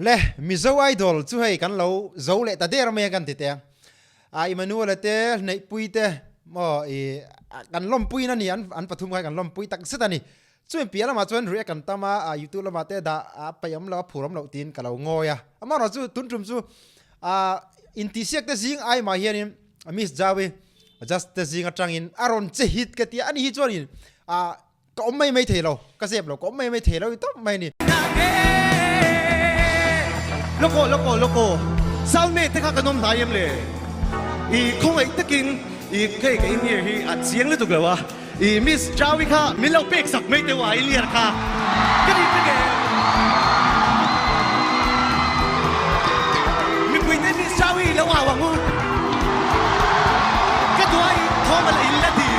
Le Mizo Idol chu hei kan lo zo leh ta der mai a kan ti teh a. Emmanuel-a te Hneihpui te maw i kan lawmpui na ni an an pathum kha kan lawmpui tak zet a ni. Chumi piah lamah chuan react kan tam a, YouTube lamah te dah a paih awm lo a phur awm loh tiin ka lo ngawi a. Amaherawhchu chu tun tum chu intihsiak te zing ai mah hianin Miss Jaui just te zing atangin a rawn che hit ka ti a, ani hi chuanin Ka awm mai mai thei lo, ka zep lo, ka awm mai mai thei lo i tawp mai a ni. Lawkaw lawkaw lawkaw sound man te kha kan awm hnai em le? I khawngaih takin i hei ka in ear hi a chiang lutuk lo a, i Miss Jaui kha min lo pek sak mai teuh a in ear kha ka rin vek em? Mipui te Miss Jaui lo au ang u, ka duai thawm a la in la ti.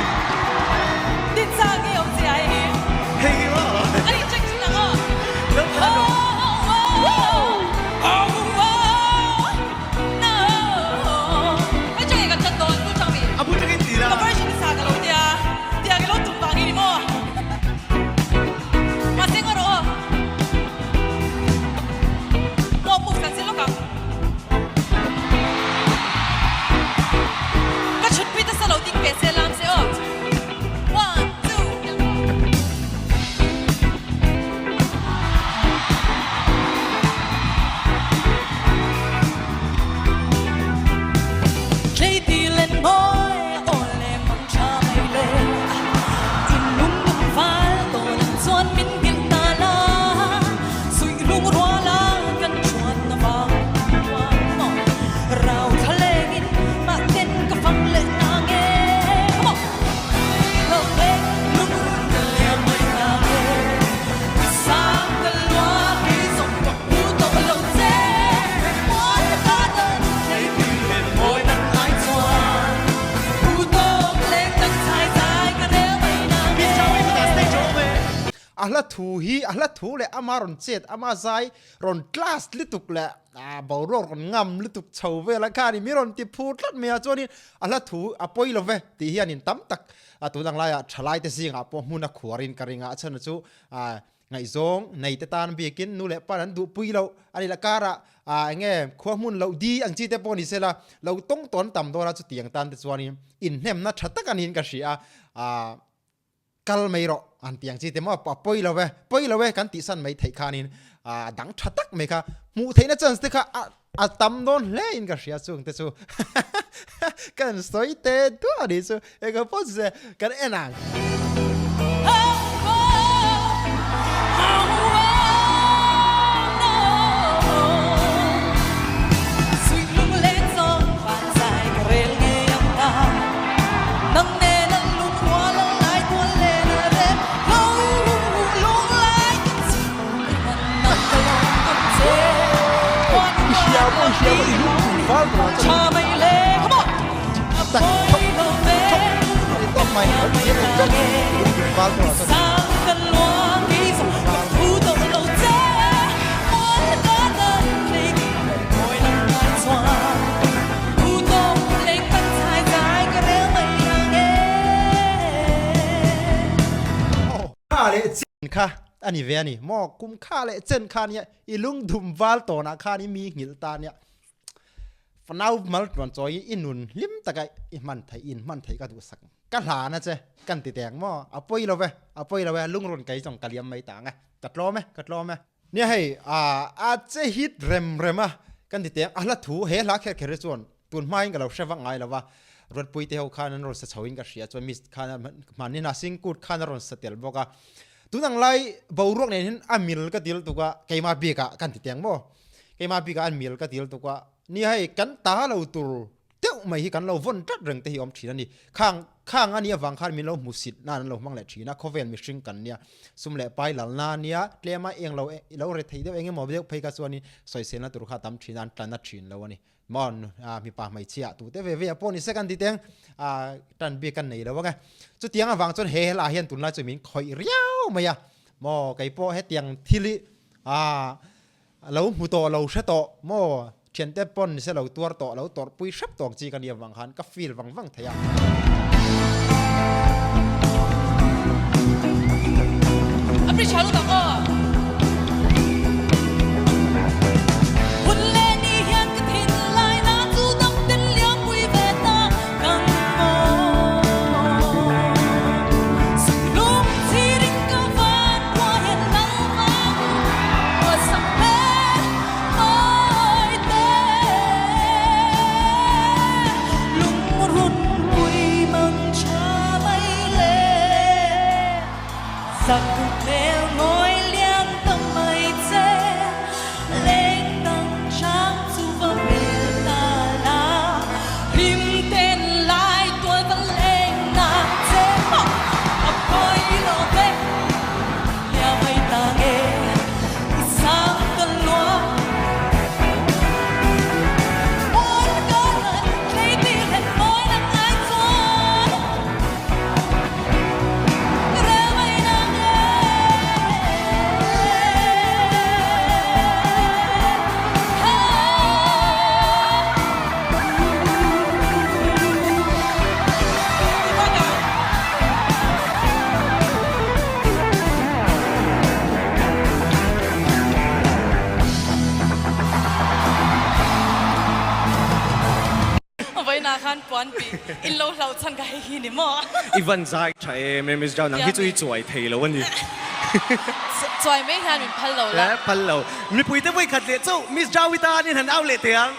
A hla thu hi a hla thu leh ama rawn chet ama zai rawn class lutuk leh boruak rawn ngam lutuk chho vel a khan mi rawn ti phur tlat mai a chuanin a hla thu a pawi lo ve tih hianin tam tak a tun ang laiah thalai te zingah pawh hmun a khuarin ka ring a a chhan chu ngaihzawng nei te tan biakin nu leh pa an duhpui loh a ni la karah eng nge khua hmun loh di ang chi te pawh ni sela lo tawng tawn tam dawn a chutiang tan te chuanin inhnemna tha tak a niin ka hria a. Kal mai rawh an ti ang chi te maw a pawi lo e, pawi lo e kan tih san mai theih khanin a dang tha tak mai kha hmuh theihna chance te kha a tam dawn hle in ka hria chung te chu kan sawi te duah a nih chu eng pawh chu se kan en ang. Kha leh chen kha a ni ve a ni maw? Kum kha leh chen kha nia i lungdum val tawnah khan i mi nghilh ta nia. Fanau mal tuan chawi i nun hlim taka i hman theih in hman theih ka duhsak ka hlan a che kan ti teng maw? A pawi lo ve, a pawi lo e, lungrun kei zawng ka liam mai ta ang e, ka tlawm e, ka tlawm e. Nia hei a che hit rem rem a kan ti teng a hla thu he hla kher kher hi chuan tun hmain ka lo hre vak ngai lo va Ruatpui te ho khan an rawn sa chho in ka hria chuan miss khan hmanni hna singkut khan a rawn sa tel bawk a tun ang lai boruak nen hian a mil ka til tuk a keimah bik ah kan ti teng maw keimah bik ah an mil ka til tuk a nia hei kan ta lo tur deuh mai hi kan lo vawn tlat reng te hi awm thin a ni. Khang khang a nih avang khan min lo hmu sit nan an lo hmang leh thin a, khawvel mihring kan nia, sum leh pai lalna a nia, tlema eng lo i lo re thei deuh eng emaw deuh phei kha chuanin sawiselna tur kha a tam thin a, an tlan a thin lo a ni. Maw mipa hmeichhia tute ve ve a pawh ni se kan ti teng tan bik kan nei lo ang e. Chutiang avang chuan he hla hian tunlai chu min khawih riau mai a, maw keipawh hetiang thil hi A lo hmu tawh lo hre tawh maw? Thiante pawn se lo tuar tawh lo tawrhpui hrep tawk chi ka nih avang khan ka feel vang vang thei a. khan puan tih in lo hlauh chhan kha hei hi ni maw? I van zai tha em e Miss Jau, nang hi chu i chuai thei lo a ni. Chuai mai hian min phal lo la. Phal lo. Mipui te vawi khat leh chauh Miss Jau i tan in han au leh teh ang.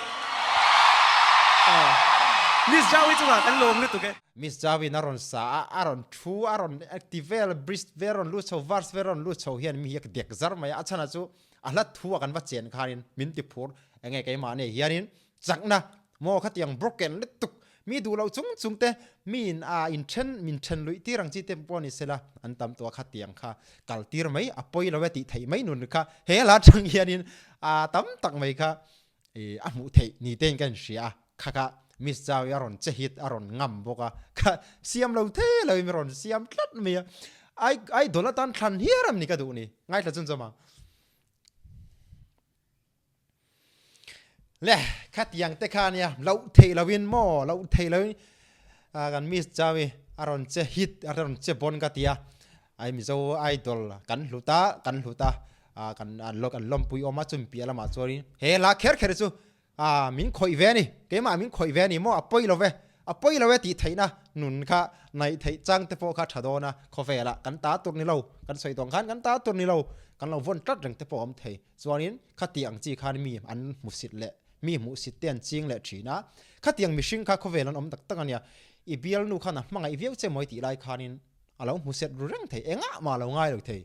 Miss Jau hi chungah kan lawm lutuk e. Miss Jau in a rawn sa a, a rawn thu, a rawn ti vel, bridge vel rawn lut chho, verse vel rawn lut chho hian mi hi a dek zar mai a, a chhanah chu a hla thu a kan va chen khanin min ti phur enge keimah nei hianin chakna maw khatiang broken lutuk mi duh loh chung chung te mi in a in then min then luih tir ang chi te pawh ni sela an tam tawh a khatiang kha kal tir mai a pawi lo e tih theih mai nun kha he hla tang hianin a tam tak mai kha i a hmuh theih ni tein ka inhria a kha kha Miss Zau hi a rawn che hit a rawn ngam bawk a kha siam lo thei lo in rawn siam tlat mai a ai idol atan thlan hiar em ni ka duh ni ngaithla chun chawm ang le khatiang te kha ania loh theih lo in maw loh theih lo in kan Miss Zau hi a rawn che hit a rawn che bawn ka ti a ai Mizo idol kan hlut a kan hlut a ah kan an lawk an lawmpui awm a chumi piah lamah chuanin he hla kher kher chu ah min khawih ve a ni keimah min khawih ve a ni maw a pawi lo ve a pawi lo e tih theihna nun kha naih theih chang te pawh kha tha dawn a khawvelah kan ta tur ni lo kan sawi tawng khan kan ta tur ni lo kan lo vawn tlat reng te pawh a awm thei chuanin khati ang chi khan mi an hmusit leh mi hmuhsit te an ching leh thin a khatiang mihring kha khawvel an awm tak tak a nia i bialnu khan a hmangaih viau che mawi tih lai khanin a lo hmuset ru reng thei engah mah a lo ngai lo thei.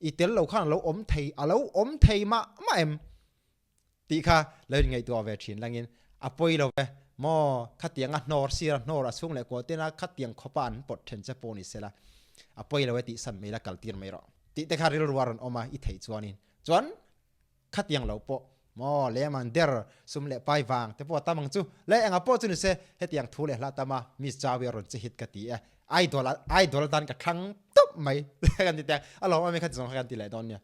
I tel lo khan a lo awm thei, a lo awm thei mah mah em? tih kha lo inngaihtuah ve thin langin a pawi lo ve. Maw, khatiang a hnawr sir a hnawr a chhung leh kual tena khatiang khawpa an pawt then che pawh ni sela a pawi lo e tih san mai la kal tir mai rawh tih te kha rilru a rawn awm a i theih chuanin chuan Khatiang lo pawh maw lem ang der sum leh pai vang te pawh a tam ang chu. Le engah pawh chu ni se hetiang thu leh hla tam a Miss Chawi a rawn che hit ka ti e. Idol a idol atan ka thlang tawp mai kan ti teh a lawm ami kha ti zawng kha kan ti leh dawn nia.